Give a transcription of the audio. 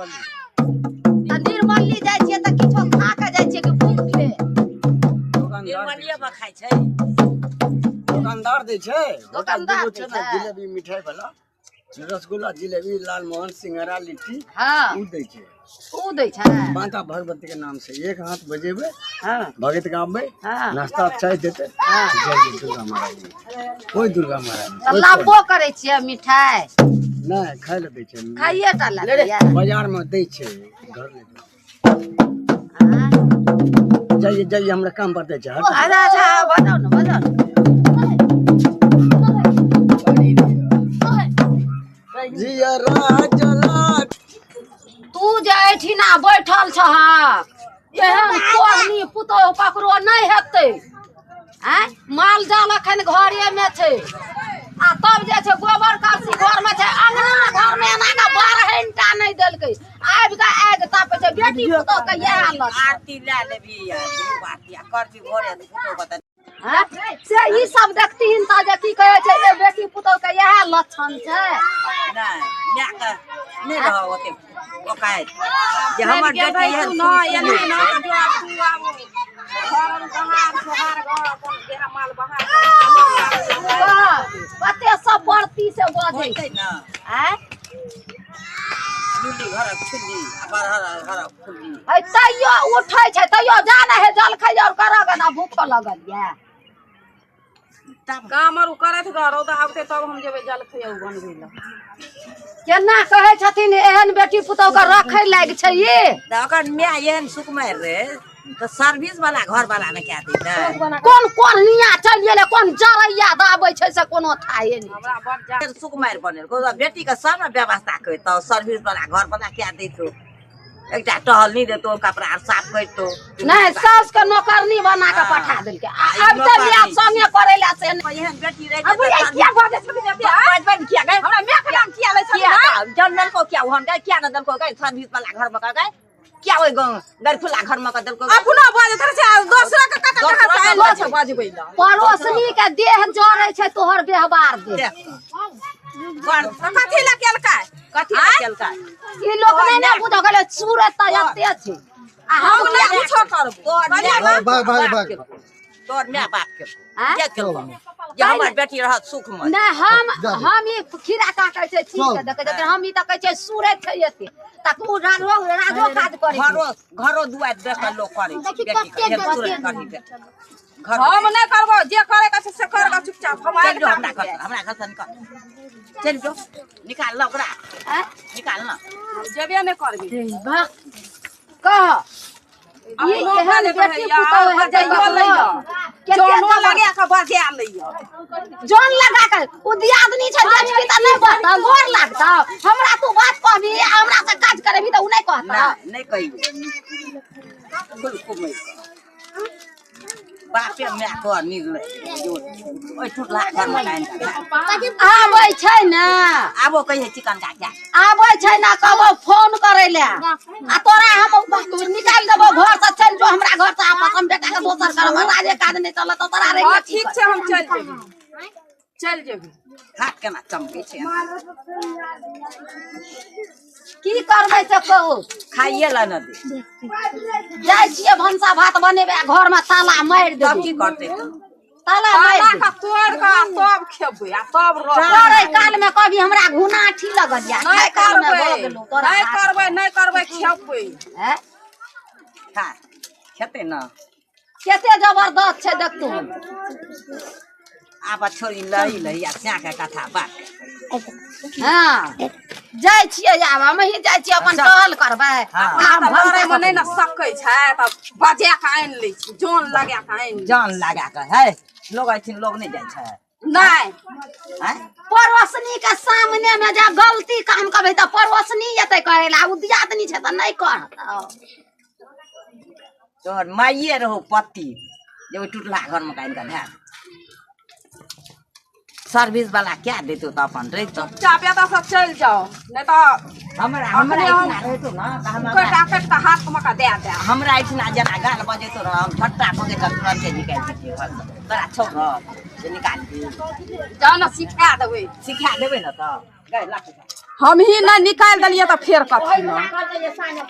निर्मली। तऽ निर्मली जाइ छियै तऽ किछो खा कऽ जाइ छियै कि भूखले? दोकानदार दै निर्मलिये छै। पर खाइ छै। दोकानदार दै छै। होटल दोकानदार दूगो दै छै ने, छै? जिलेबी मिठाई वाला, रसगुल्ला, जिलेबी, लालमोहन, सिंघाड़ा, लिट्टी। हँ, उ दै छै। उ दै छै। माता भगवती के नाम से एक हाथ बजेबै, हँ, भगत गाबबै, हँ, नाश्ता चाय देतै। हँ। जय जय दुर्गा महारानी, ओहि दुर्गा महारानी। तऽ लाबो करै छियै मिठाई? नहि, खाय लए दै छै। खाइए टा लए दैये? बाजार मे दै छै, घर नहि दै छै। हँ। जाइए जाइए, हमरा काम पर दै छै, हट। अच्छा अच्छा, बताउ ने, बताउ ने। जिया राजला। तू जे एहिठिना बैठल छहक, एहन कोहनी पुतोहु ककरो नहि हेतै। आँय, माल जाल अखन घरेमे छै आ तब जे छै गोबर करसी घरमे छै, अङ्गना घरमे एना कऽ बारहनि टा नहि देलकै, आबि कऽ आगि तापै छै। बेटी पुतोहु के इएह हालत छै। आरती लए लेबही आ धूप आरती आ करती भोरे पुतोह के तऽ आँय, से ई सब देखथिन तऽ जे की कहै छै, ए बेटी पुतोहु के इएह लक्षण छै। नहि, मायके नहि रह ओते औकात जे हमर बेटी एहन न एलही न तऽ जो आब तू आब घर बहार सोहार घर अपन देह माल बहार। कह, कते सब परती से बजै होइतै छै। ने। आँय, लुल्ली घरक छुल्ली आ बरहर घरक फुल्ली। है, तैयो उठै छै, तैयो जा ने हे जलखै और करऽ गे ना, भूखो लगल ये। तब काम आर करैत ग, रौदा आबतै तब हम जेबै जलखै बनबै लए। केना कहै छथिन, एहन बेटी पुतोहु के रखै लायक छै ई? तऽ ओकर माय एहन सुकुमारि रहे तऽ सर्विस वाला घर वाला ने कए दैतै? कोन कोढ़निया चलि गेलै, कोन जरैया दाबै छै, से कोनो थाहे नहि। हमरा बड़ जा सुकुमारि बनेलको, बेटी के सब ने व्यवस्था करितौ, सर्विस वाला घर वाला कए दैतौ, एकटा टहलनी देतौ, कपड़ा आर साफ करितौ। नहि, साउस के नौकरनी बना के पठा देलकै आ आ ई आब तऽ बियाह नौकरनी। संगे करै लए से नहि। एहन बेटी रहे। आ बुढ़िया किया बजै छथिन एते, आँय? बजबै किया गै? हमरा माय के नाम किया लै छथिन? किया आँय? जन देलको किया ओहन गै? किया ने देलको गै सर्विस वाला घर में गै? किया ओहि गरखुला घर में के देलको गै? अपनो बजैत रहै छै आ दोसरा के कतऽ कहाँ से आयल छै बजबै लए? पड़ोसनी के देह जरै छै तोहर व्यवहार देख। देख कर। तऽ कथी लए केलकै? कथी लए केलकै? ई लोक नहि ने बुझ गेलै, सूरत तऽ एते छै आ हम हम नहि कुछो करबो। तोहर माय भाग, भाग, भाग, बाप भाग। केलको, तोहर माय बाप केलको। आँय? के केलको जे हमर बेटी रहत सुखमे? नहि, हम जा दे। हम ई खीरा काटै छै छील के चल। देखै छै, हम ई तऽ कहै छै सूरत छै एते तक ओ राजो राजो काज करै छै। घरो घरो दुआरि देख कऽ लोक करै छै बेटी के, एहन सूरत करही बेटी घर। हम नहि करबो, जे करे के छै से कर ग चुपचाप, हम चलि आगि जो हमरा तापै घर छियै। से, हमरा घर से निकल, चलि जो, निकाल ल ओकरा। आँय? निकाल न। हम जेबे नहि करबै। वाह, कह ई अपनो एहन बजैत बेटी रहैया, पुतहु हेतै बजैयो ककरो? लैया। कते जनो जबर- लगा कऽ बजा लैया। जन लगा के ओ दियादनी छै जेठकी तऽ नहि बजतौ, गोर लागतौ हमरा? तू बात कहबी आ हमरा से काज करेबी तऽ उ नहि कहतौ? नहि, नहि कहियो कुल कुमैर बापे माय तोहर निर्णय ओहि टूटला घरमे लाइन आबै छै ने। आबो कहिए चिकन का क्या आबै छै ने, कहबो फोन करै ले आ तोरा हम निकालि देबो घर से, चलि जो हमरा घर से, आपस हम बेटा के दोसर करब, राजे काज नहि चलत तऽ तोरा रहि हँ, के की ठीक छै, हम चलि जेबै, चलि जेबै। हाथ केना चमकै छै? की करबै से कहू। खाइए ला न दे। जाइ छियै भनसा भात बनेबै आ घरमे ताला मारि तब देबै। की करतै तऽ? ताला मारि ताला देबै। के तोड़ि कऽ आ तब खेबै आ तब रहबै। करै काल मे कभी हमरा घुनाठी लगल या नहि खाय काल मे करबै। भऽ गेलौ तोरा नहि हाथ। करबै, नहि करबै, खेबै। हैं? खा, खेतै न। कते जबरदस्त छै देखतू। आब छोरी लही लही आ स्याके कथा बात। हँ, जाइ छियै आब, हमही जाइ छियै, अपन टहल करबै। हँ। आब तऽ लड़ैमे भनसा नहि ने सकै छै तऽ बजा कऽ आनि लै छै, जन लगा कऽ आनि लै। जान लगा कऽ है लोग अथिन, लोग नहि जाइ छै। नहि। आँय? पड़ोसनी के सामने मे जे गलती काम करबै तऽ पड़ोसनी एतै करै लए, ओ दियादनी छै तऽ नहि करत। तोहर माइए रहौ पति जे ओहि टुटला घरमे कानि कऽ धए सर्विस वाला क्या देतौ तऽ अपन रहितौ। चुपचाप एतऽ से चलि जाउ, नहि तऽ हमरा हमरा अखने हम एहिठिना रहितौ ने तऽ हमरा कटि कटि कऽ हाथमे कऽ दए देब। हमरा एहिठिना जेना गाल बजेतौ ने, हम झट्टा पकड़ि कऽ तुरन्ते निकालि दैतियै घरसँ। तोरा छौ ने जे निकालि दी? जाउ ने, सिखा देबै। सिखा देबै ने तऽ गै लऽ। हमही नहि निकालि देलियै तऽ फेर कथी लए?